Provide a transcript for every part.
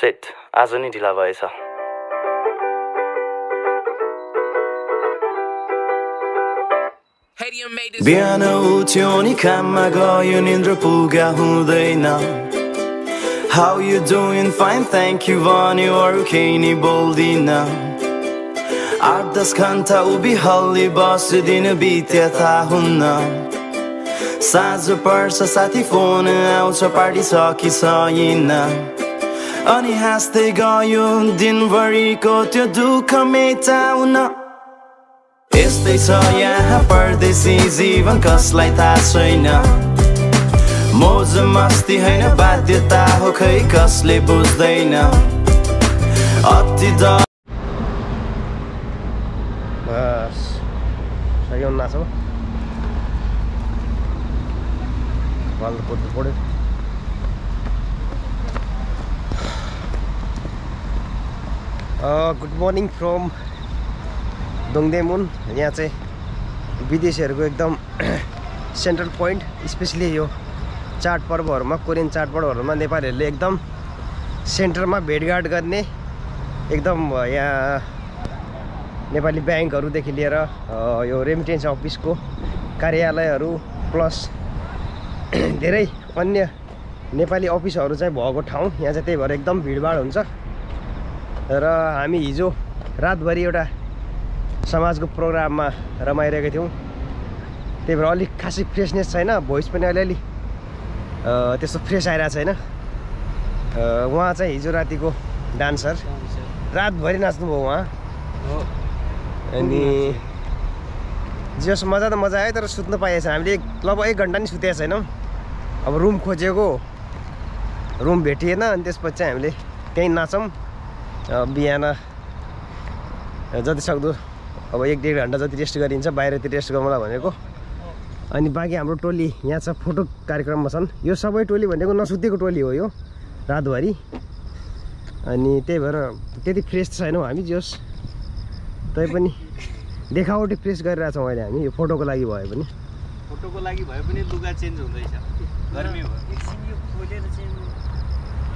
Set आज नि ढिला भएछ। बिहान उठ्यो नि काममा गयो निन्द्रा पुगा हुँदैन। How you doing? Fine, thank you भन्यो अरू केही नि बोल्दिन। 8-10 घण्टा उभिहल्ली बस्यो दिन बित्या थाहा हुन्न। साँझ पर्छ साथी फोन आउँछ पार्टी छ कि छैन। अनि हाँस्दै गयो दिनभरिको त्यो दुःख मेटाउन। यस्तै छ यहाँ परदेशी जीवन कसलाई थाहा छैन। मौज मस्ती हैन बाध्यता हो खै कसले बुझ्दैन। अति बस सही नाच्छ वाल पोट्नु पड्यो। Good morning from Dongdaemun. यहाँ चाहिँ विदेशीहरूको एकदम सेन्ट्रल पोइन्ट, स्पेसली यो चाडपर्वहरूमा, कोरियन चाडपर्वहरूमा नेपालीहरूले एकदम सेन्टरमा भेटघाट गर्ने, एकदम यहाँ नेपाली ब्याङ्कहरूदेखि लिएर यो रेमिटेन्स अफिसको कार्यालयहरू प्लस धेरै अन्य नेपाली अफिसहरू चाहिँ भएको ठाउँ यहाँ चाहिँ। त्यही भएर एकदम भिडभाड हुन्छ। र हामी हिजो रातभरि एउटा समाजको प्रोग्राममा रमाइरहेका थियौँ। त्यही भएर अलिक खासै फ्रेसनेस छैन, भोइस पनि अलिअलि त्यस्तो फ्रेस आइरहेको छैन। उहाँ चाहिँ हिजो रातिको डान्सर, रातभरि नाच्नुभयो उहाँ। अनि जस मजा त मजा आयो, तर सुत्नु पाइएछ। हामीले लगभग 1 घन्टा नि सुतेका छैनौँ। अब रुम खोजेको, रुम भेटिएन। अनि त्यसपछि चाहिँ हामीले त्यहीँ नाचौँ। बिहान जति सक्दो अब 1-1.5 घन्टा जति रेस्ट गरिन्छ, बाहिरतिर रेस्ट गर्नुलाई भनेको। अनि बाँकी हाम्रो टोली यहाँ छ, फोटो कार्यक्रममा छन्। यो सबै टोली भनेको नसुतेको टोली हो यो रातभरि। अनि त्यही भएर त्यति फ्रेस छैनौँ हामी। जोस् तैपनि देखावटी फ्रेस गरिरहेछौँ अहिले हामी। यो फोटोको लागि भए पनि लुगा चेन्ज हुँदैछ, गर्मी भयो।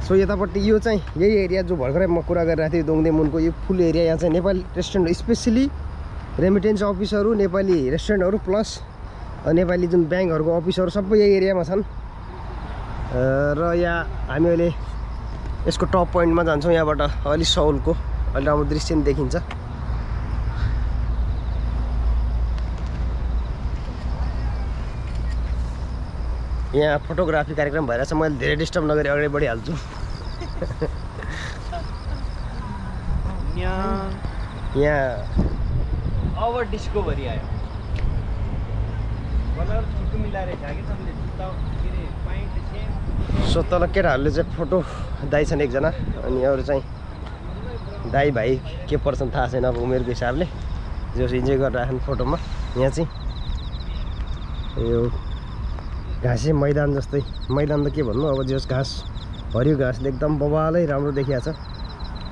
सो यतापट्टि यो चाहिँ यही एरिया जो भर्खरै म कुरा गरिरहेको थिएँ दोङदेमुनको यो फुल एरिया। यहाँ चाहिँ नेपाली रेस्टुरेन्ट, स्पेसली रेमिटेन्स अफिसहरू, नेपाली रेस्टुरेन्टहरू प्लस नेपाली जुन ब्याङ्कहरूको अफिसहरू सबै यही एरियामा छन्। र यहाँ हामी अहिले यसको टप पोइन्टमा जान्छौँ। यहाँबाट अलि सौलको अलि राम्रो दृश्य पनि देखिन्छ। यहाँ फोटोग्राफी कार्यक्रम भइरहेछ। मैले धेरै डिस्टर्ब नगरी अगाडि बढिहाल्छु। यहाँ ओभर डिस्कभरी आयो। सो तल केटाहरूले चाहिँ फोटो दाइ छन् एकजना, अनि अरू चाहिँ दाइ भाइ के पर्छन् थाहा छैन अब उमेरको हिसाबले। जो इन्जोय गरिरहेछन् फोटोमा। यहाँ चाहिँ यो घाँसे मैदान जस्तै, मैदान त के भन्नु अब, जस घाँस हरियो घाँसले एकदम बबालै राम्रो देखिया छ।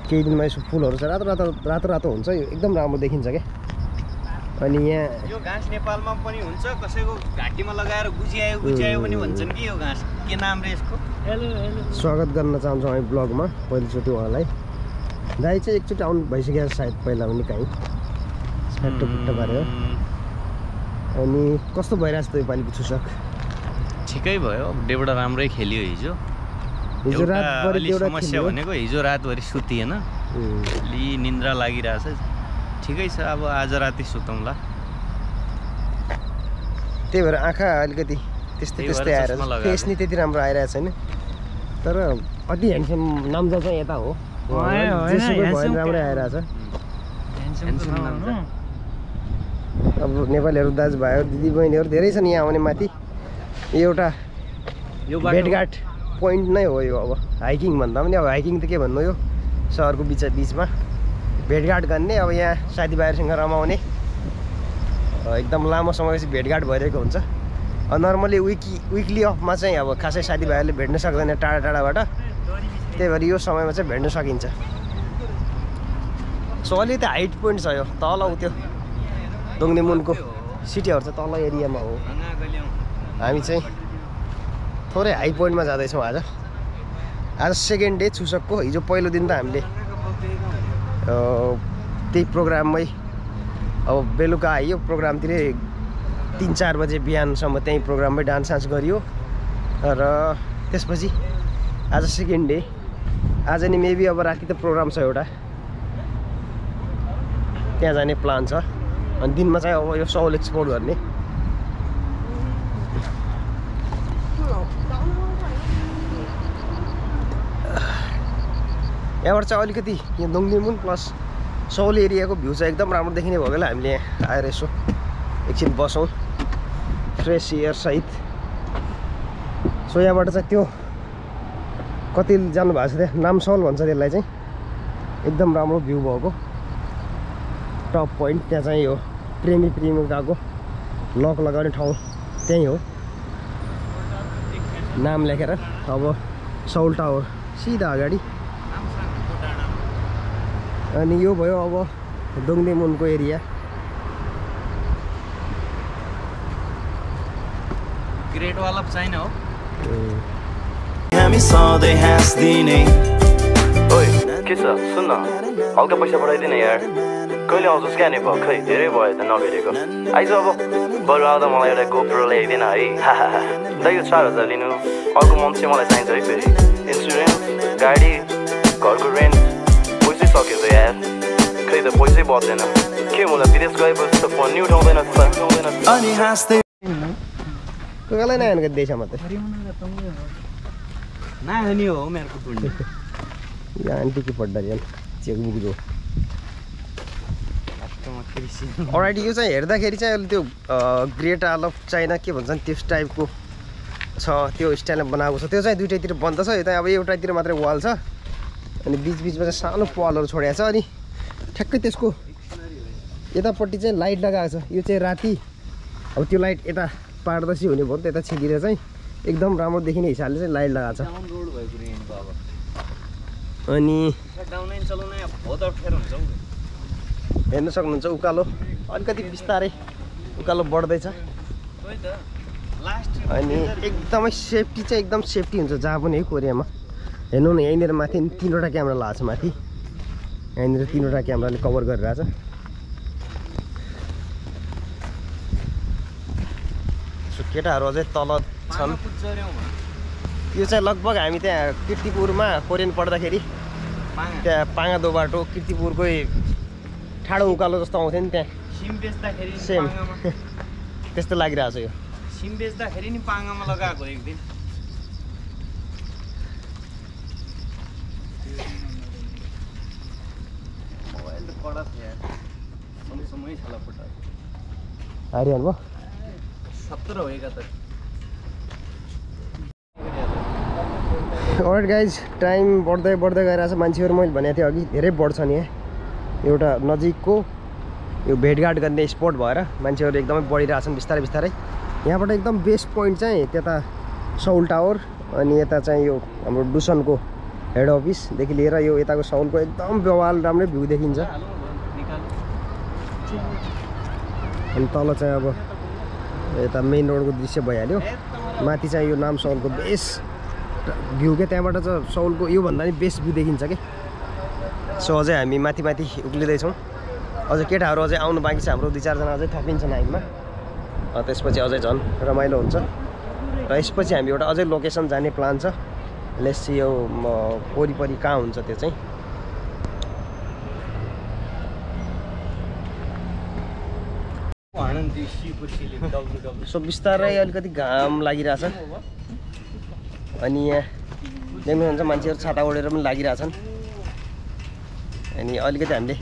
केही दिनमा यसो फुलहरू छ, रातो रातो हुन्छ, यो एकदम राम्रो देखिन्छ क्या। अनि यहाँ यो घाँस नेपालमा पनि हुन्छ, कसैको घाँटीमा लगाएर गुजियायो पनि भन्छन् कि यो घाँस के नाम रे यसको। स्वागत गर्न चाहन्छौँ हामी ब्लगमा पहिलोचोटि उहाँलाई। दाइ चाहिँ एकचोटि आउनु भइसक्यो सायद, पहिला पनि कहीँ छाटो पुट्टो पारेर। अनि कस्तो भइरहेछ त योपालिको चुसक? ठिकै भयो, डेबाट राम्रै खेलियो हिजो। हिजो रातभरि एउटा समस्या भनेको हिजो रातभरि सुतिएन, अलि निन्द्रा लागिरहेछ। ठिकै छ, अब आज राति सुतौँला। त्यही भएर आँखा अलिकति त्यस्तै आएर फेस नि त्यति राम्रो आइरहेको छैन। तर अति ह्यान्डसम नाम्जा चाहिँ यता हो, राम्रै आइरहेछ। अब नेपालीहरू दाजुभाइहरू दिदीबहिनीहरू धेरै छन् यहाँ आउने माथि। एउटा भेटघाट पोइन्ट नै हो यो। अब हाइकिङ भन्दा पनि, अब हाइकिङ त के भन्नु, यो सहरको बिचमा भेटघाट गर्ने, अब यहाँ साथीभाइहरूसँग रमाउने, एकदम लामो समयपछि भेटघाट भइरहेको हुन्छ। नर्मली विकली अफमा चाहिँ अब खासै साथीभाइहरूले भेट्न सक्दैन टाढा टाढाबाट। त्यही भएर यो समयमा चाहिँ भेट्न सकिन्छ। सो अलिकति हाइट पोइन्ट छ यो तल, त्यो दोङदेमुनको सिटीहरू चाहिँ तल एरियामा हो। हामी चाहिँ थोरै हाई पोइन्टमा जाँदैछौँ आज। आज सेकेन्ड डे चुसकको। हिजो पहिलो दिन त हामीले त्यही प्रोग्राममै अब बेलुका आइयो प्रोग्रामतिरै 3-4 बजे बिहानसम्म त्यही प्रोग्राममै डान्स सान्स गरियो र त्यसपछि आज सेकेन्ड डे। आज नि मेबी अब राति त प्रोग्राम छ एउटा, त्यहाँ जाने प्लान छ। अनि दिनमा चाहिँ अब यो साउल एक्सपोर्ट गर्ने। यहाँबाट चाहिँ अलिकति यहाँ दोङदेमुन प्लस साउल एरियाको भ्यू चाहिँ एकदम राम्रो देखिने भयो बेला हामीले यहाँ आएर यसो एकछिन बसौँ फ्रेस एयर सहित। सो यहाँबाट चाहिँ त्यो कति जानुभएको छ त्यहाँ नामसाउल भन्छ त्यसलाई चाहिँ, एकदम राम्रो भ्यू भएको टप पोइन्ट। त्यहाँ चाहिँ यो प्रेमिकाको लक लगाउने ठाउँ त्यहीँ हो, नाम लेखेर। अब साउल टावर सिधा अगाडि। अनि यो भयो अब दोङदेमुनको area. Great wall of China हो। हामी सधैँ हाँस्दिने। ओइ के छ सुन न, हल्का पैसा पठाइदिन यार। कहिले आउँछस् क्या नेपाल? खै धेरै भयो त नभेटेको। आइज अब बरु आउँदा मलाई एउटा गोप्रो ल्याइदिन है। दाइ यो 4000 लिनु, अर्को मन्थ चाहिँ मलाई चाहिन्छ है। फेरि इन्सुरेन्स, गाडी, घरको रेन्ट पैसै सक्यो त यार। खै त पैसै बच्दैन के मलाई विदेश गएपछि त फोन नि उठाउँदैन अनि हाँस्दै कोही नै आएको देश मात्रै नानी हो मेरो कुटुन्डी यहाँ आन्टी की पड्डा यार चेकबुक जो। अलराइट यो चाहिँ हेर्दाखेरि चाहिँ अहिले त्यो ग्रेट वाल अफ चाइना के भन्छन् त्यस टाइपको छ, त्यो स्टाइलमा बनाएको छ। त्यो चाहिँ दुइटैतिर बन्द छ, यता अब एउटातिर मात्रै वाल छ अनि बिचबिचमा चाहिँ सानो पालहरू छोडेको छ। अनि ठ्याक्कै त्यसको यतापट्टि चाहिँ लाइट लगाएको छ। यो चाहिँ राति अब त्यो लाइट यता पारदर्शी हुने भयो नि त, यता छिकेर चाहिँ एकदम राम्रो देखिने हिसाबले चाहिँ लाइट लगाएको छ। अनि हेर्न सक्नुहुन्छ उकालो अलिकति बिस्तारै उकालो बढ्दैछ। अनि एकदमै सेफ्टी चाहिँ एकदम सेफ्टी हुन्छ जहाँ पनि है कोरियामा। हेर्नु न यहीँनिर माथि 3वटा क्यामेरा लगाएको छ माथि, यहाँनिर 3वटा क्यामेराले कभर गरिरहेछ। केटाहरू अझै तल छन्। यो चाहिँ लगभग हामी त्यहाँ किर्तिपुरमा कोरियन पढ्दाखेरि त्यहाँ पाङादो बाटो किर्तिपुरकै ठाडो उकालो जस्तो आउँथ्यो नि, त्यहाँ सिम बेच्दाखेरि सेम त्यस्तो लागिरहेको छ। यो सिम बेच्दाखेरि नि पाङामा लगाएको एक दिन। मोबाइल त कडा थियो यार, समयसम्मै छला फुटा हारिहाल्नु भयो 17 हो 71। अलराइट गाइज टाइम बढ्दै बढ्दै गइरहेको छ। मान्छेहरू मैले भनेको थिएँ अघि धेरै बढ्छन् यहाँ। एउटा नजिकको यो भेटघाट गर्ने स्पोट भएर मान्छेहरू एकदमै बढिरहेछन् बिस्तारै बिस्तारै। यहाँबाट एकदम बेस्ट पोइन्ट चाहिँ त्यता साउल टावर अनि यता चाहिँ यो हाम्रो डुसनको हेड अफिसदेखि लिएर यो यताको साउलको एकदम व्यवहार राम्रै भ्यू देखिन्छ। अनि तल चाहिँ अब यता मेन रोडको दृश्य भइहाल्यो। माथि चाहिँ यो नाम साउलको बेस्ट भ्यू क्या, त्यहाँबाट चाहिँ साउलको योभन्दा नि बेस्ट भ्यू देखिन्छ कि। सो अझै हामी माथि माथि उक्लिँदैछौँ। अझै केटाहरू अझै आउनु बाँकी छ हाम्रो, 2-4जना अझै थपिन्छ नाइटमा। त्यसपछि अझै झन् रमाइलो हुन्छ। र यसपछि हामी एउटा अझै लोकेसन जाने प्लान छ। लेट्स सी यो वरिपरि कहाँ हुन्छ त्यो चाहिँ। सो बिस्तारै अलिकति घाम लागिरहेछ। अनि यहाँ देख्नुहुन्छ मान्छेहरू छाता ओढेर पनि लागिरहेछन्। अनि अलिकति हामीले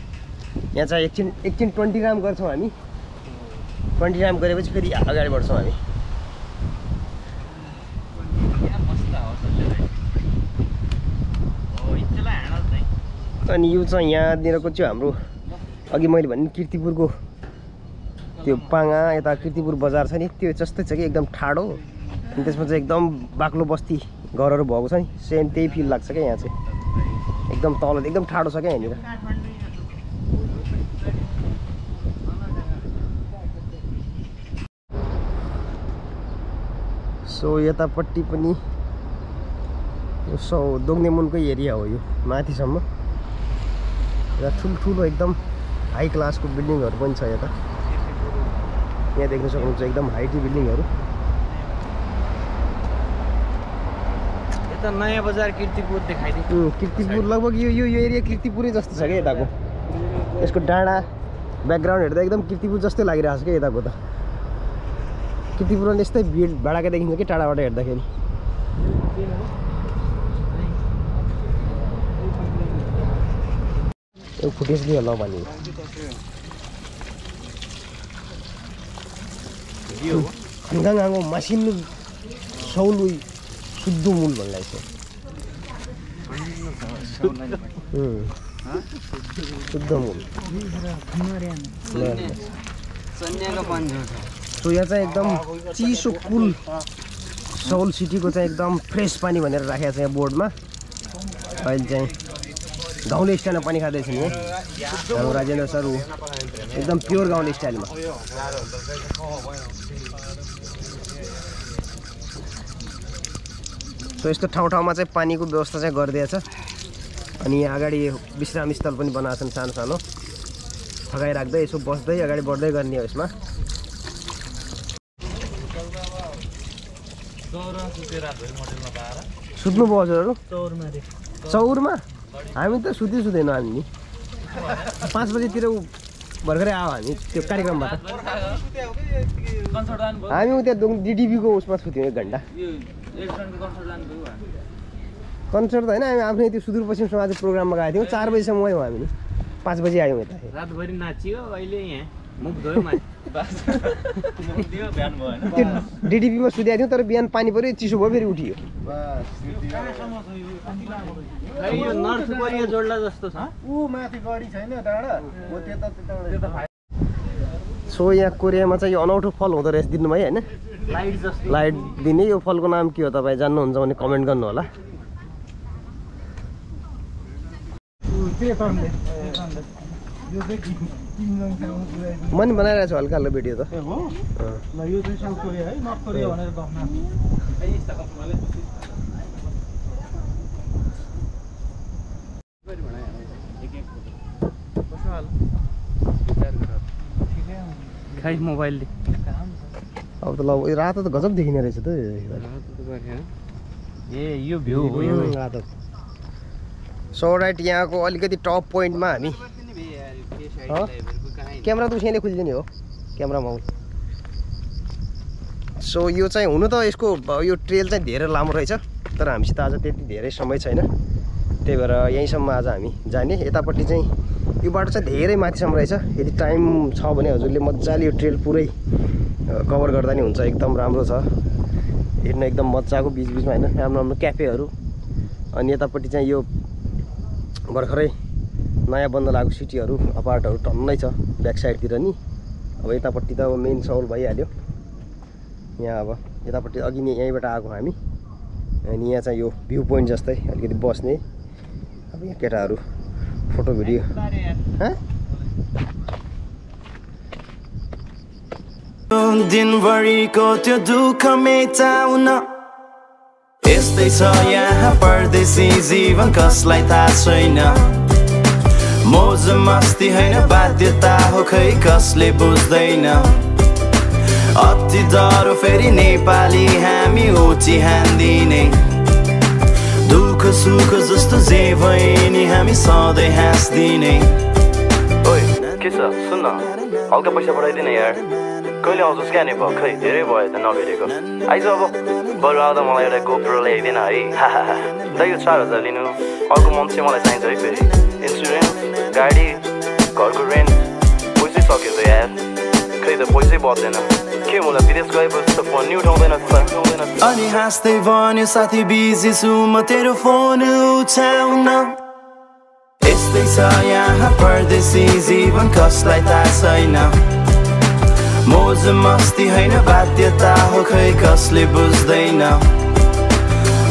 यहाँ चाहिँ एकछिन 20 राम गर्छौँ हामी। 20 राम गरेपछि फेरि अगाडि बढ्छौँ हामी। अनि यो चाहिँ यहाँनिरको चाहिँ हाम्रो अघि मैले भने किर्तिपुरको त्यो पाङा यता किर्तिपुर बजार छ नि, त्यो जस्तै छ कि एकदम ठाडो। अनि त्यसमा चाहिँ एकदम बाक्लो बस्ती घरहरू भएको छ नि, सेम त्यही फिल लाग्छ क्या। यहाँ चाहिँ एकदम तल एकदम ठाडो छ क्या यहाँनिर। सो यतापट्टि पनि यो दोङदेमुनको एरिया हो यो माथिसम्म र ठुल्ठुलो एकदम हाई क्लासको बिल्डिङहरू पनि छ यता यहाँ देख्न सक्नुहुन्छ एकदम हाइटी बिल्डिङहरू यता नयाँ बजार कीर्तिपुर देखाइदियो कीर्तिपुर लगभग यो एरिया कीर्तिपुरै जस्तो छ क्या यताको यसको डाँडा ब्याकग्राउन्ड हेर्दा एकदम कीर्तिपुर जस्तै लागिरहेको छ क्या यताको त कीर्तिपुरमा यस्तै भिड भाडाका देखिन्छ कि टाढाबाट हेर्दाखेरि यो फुटेज लियो होला भने गाङगाङको मसिनो सौलु शुद्ध मूल भन्लाई छ शुद्ध मूल सो यहाँ चाहिँ एकदम चिसो कुल सौल सिटीको चाहिँ एकदम फ्रेस पानी भनेर राखेको छ यहाँ बोर्डमा अहिले चाहिँ गाउँले स्टाइलमा पानी खाँदैछ नि हाम्रो राजेन्द्र सर एकदम प्योर गाउँले स्टाइलमा सो यस्तो ठाउँ चाहिँ पानीको व्यवस्था चाहिँ गरिदिएछ अनि यहाँ अगाडि विश्राम स्थल पनि बनाएको छन् सानो सानो थकाइ राख्दै यसो बस्दै अगाडि बढ्दै गर्ने हो यसमा सुत्नुभयो हजुरहरू चौरमा हामी त सुत्दैनौँ हामी नि 5 बजीतिर भर्खरै आयो हामी त्यो कार्यक्रमबाट हामी उता डिडिबीको उसमा सुत्यौँ 1 घन्टा कन्सर्ट त होइन हामी आफ्नै त्यो सुदूरपश्चिम समाज प्रोग्राममा गएको थियौँ 4 बजीसम्म गयौँ हामी 5 बजी आयौँ यता रातभरि नाचियो अहिले यहाँ मुख धोयो त्यो डिडिबीमा सुत्या थियौँ तर बिहान पानी पऱ्यो चिसो भयो फेरि उठियो यो नर्थ कोरिया जोड्ला जस्तो छ सो यहाँ कोरियामा चाहिँ यो अनौठो फल हुँदो रहेछ दिनुभयो होइन लाइट दिने यो फलको नाम के हो तपाईँ जान्नुहुन्छ भने कमेन्ट गर्नु होला मन बनाइरहेको छु हल्का हल्का भिडियो त यो चाहिँ साउथ कोरिया है नर्थ कोरिया भनेर गफना खाइ मोबाइलले अब त ल रातो त गजब देखिने रहेछ त ए यो भ्यू हो यो रातो सो राइट यहाँको अलिकति टप पोइन्टमा हामी क्यामेरा त उसैले खुलिदिने हो क्यामेरा माउल सो यो चाहिँ हुनु त यसको यो ट्रेल चाहिँ धेरै लामो रहेछ तर हामीसित आज त्यति धेरै समय छैन त्यही भएर यहीँसम्म आज हामी जाने यतापट्टि चाहिँ यो बाटो चाहिँ धेरै माथिसम्म रहेछ यदि टाइम छ भने हजुरले मजाले यो ट्रेल पुरै कभर गर्दा नि हुन्छ एकदम राम्रो छ हेर्न एकदम मजाको बिचबिचमा होइन राम्रो राम्रो क्याफेहरू अनि यतापट्टि चाहिँ यो भर्खरै नयाँ बन्द लागेको सिटीहरू अपार्टहरू टन्नै छ ब्याक साइडतिर नि अब यतापट्टि त अब मेन सौल भइहाल्यो यहाँ अब यतापट्टि अघि नै यहीँबाट आएको हामी अनि यहाँ चाहिँ यो भ्यू पोइन्ट जस्तै अलिकति बस्ने अब यहाँ केटाहरू फोटो भिडियो दिनभरिको त्यो दुःख मेटाउन यस्तै छ यहाँ परदेशी जीवन कसलाई थाहा छैन मौज मस्ती होइन बाध्यता हो खै कसले बुझ्दैन अति डरो फेरि नेपाली हामी उठी हान्दिने दुःख सुख जस्तो जे भए नि हामी सधैँ हाँस्दिने ओइ के छ सुन्न हल्का पैसा पठाइदिन यार कहिले आउँछस् क्या नि भयो खै धेरै भयो त नभेटेको आइज अब बरु आउँदा मलाई एउटा गोप्रो ल्याइदिन है दाइ यो 4000 लिनु अर्को मन्थ चाहिँ मलाई चाहिन्छ है फेरि इन्सुरेन्स गाडी घरको रेन्ट पैसै सक्यो त यार खै त पैसै बच्दैन के मलाई विदेश गएपछि त फोन नि उठाउँदैन अनि हाँस्दै भन्यो साथी बिजी छु म तेरो फोन उठाउन यस्तै छ यहाँ परदेशी जीवन कसलाई थाहा छैन मौज मस्ती होइन बाध्यता हो खै कसले बुझ्दैन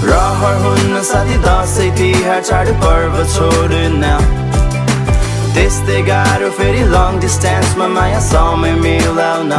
रहर हुन्न साथी दसैँ तिहार चाडपर्व छोड्न त्यस्तै गाह्रो फेरि लङ डिस्टेन्समा माया समय मिलाउन